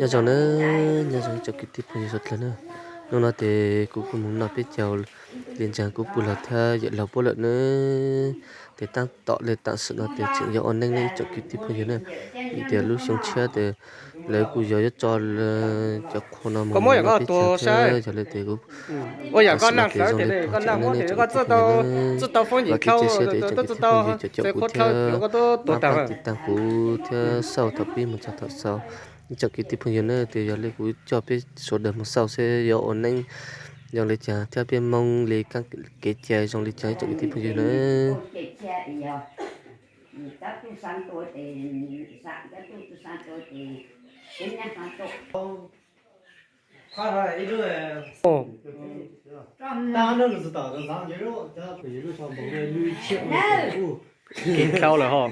Nyob zoo na, nyob zoo ib tsoom kwv tij phooj ywg suav dlawg na. Hnub no ces kuv kuj mus noj peb caug li ntsa kuv pw los thiab yawm laug puab lawm na. Ces tab tom li tam sim no ces tseem yog ua neeb ne ib tsoom kwv tij phooj ywg na. Vim tias lub xyoo tshiab ces lawv kuj yog yuav tso cov qhua no mus noj peb caug thiab yog li ces kuv tam sim no ces zoo li pog tseem ua neeb ne ib tsoom kwv tij phooj ywg na. Vam kev cia siab tias ib tsoom kwv tij phooj ywg cov caum kuv thiab pab pab tiv tag kuv thiab xauj thaum pib mus txog thaum xaus. Ib tsoom kwv tij phooj ywg na, ces yog li kuv coj peb sawv daws mus xauj seb yuav ua neeb zoo li cas thiab peb Hmoob li kev cai zoo li cas ib tsoom kwv tij phooj ywg na. Kev dhau lawm ho.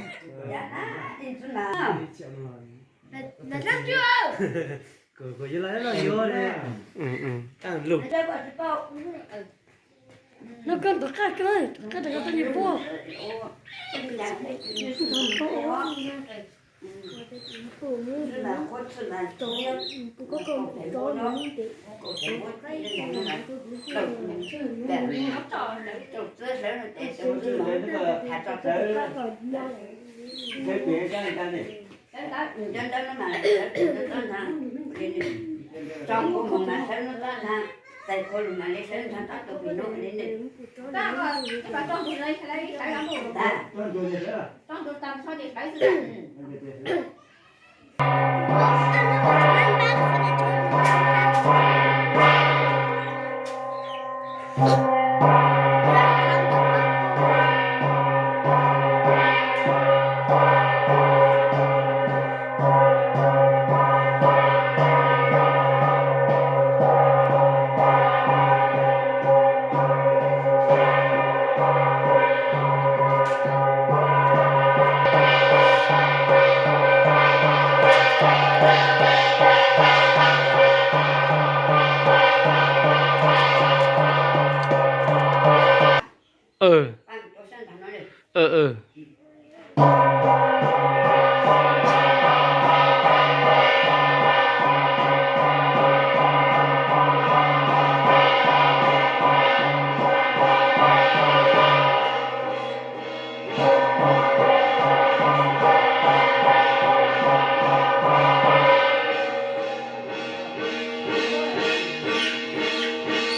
Kuv kuj phooj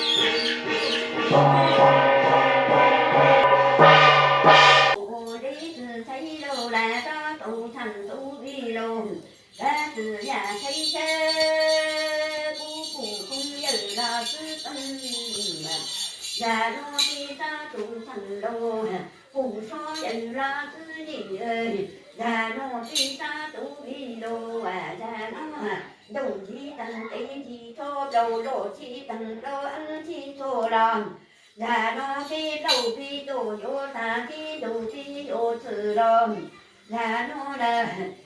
ywg los txwv txeej, zag no peb sab tus txheej laus, kuj sab yawg los txwv nyem, zag no peb sab tus me laus, zag no ntuj ntsib teeg qe ntsib tsho, plaub loj tsis teeg plaub eeb tsis txhua los, zag no peb plaub peb tuaj yuav tag, peb ntug peb yuav txwm los, zag no na,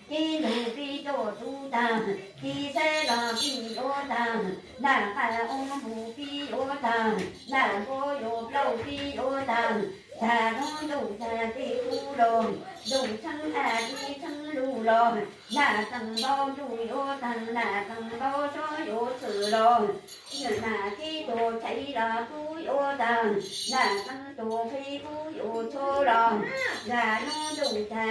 peb ntug peb tuaj tub tag, peb xab los peb yuav tag, naj qab ob mus peb yuav tag, naj npua yuav plaub peb yuav tag, zag no ntuj tag peb tub los, ntuj tsheeb ab peb tsheeb lug los, naj teeg npau ntuj yuav tag, naj teeg npau sab yuav txwm los, naj peb tuaj chais los kuj yuav tag, naj teeg tuaj qhib kuj yuav txhua los, zag no ntuj tag.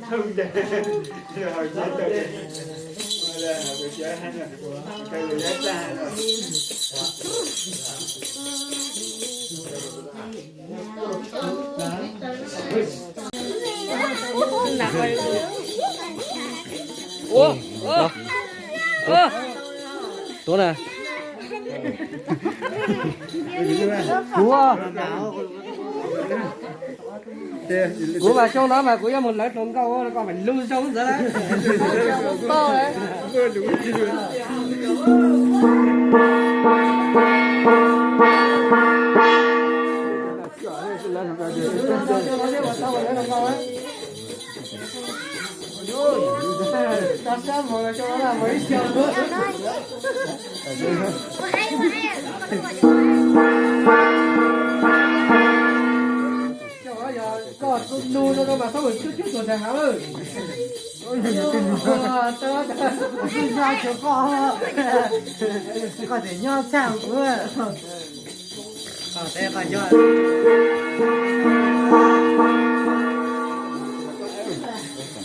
Thwj ces, Ua, ua, ua. Tuav na. Kuv, kuv mas xyoo no mas kuv yuav mus lawv hluas nkauj ua, koj mas lug zoo ntawd. Koj lug no mas txhob mus cub cub tuag ntawd hav. Koj tseem nyob txaj kuv.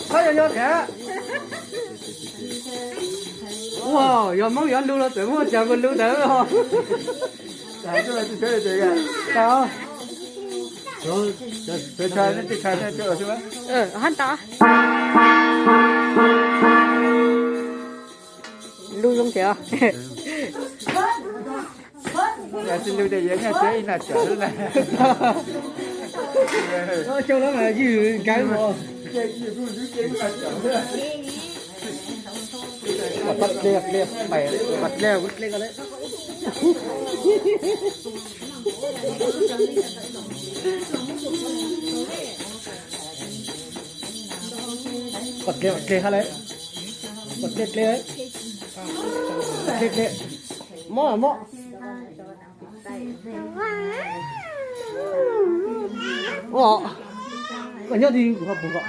Koj yog yog thiab. Ua, yog Hmoob yuav lug los txawm muaj cov nkaus lug ntawd os. Hab ntawd. Lub zoo thiab. Xws li tias yuav nyiaj txiag ib nag tsawv na. Coj lawv mas ywg nkees os. Pab dlej, pab dlej, pab dlej, pab dlej ko na. Pab dlej, pab dlej hab lawm. Pab dlej, dlej, dlej, dlej. Mob, mob. Ua, koj nyob twg kuv ho pum kom.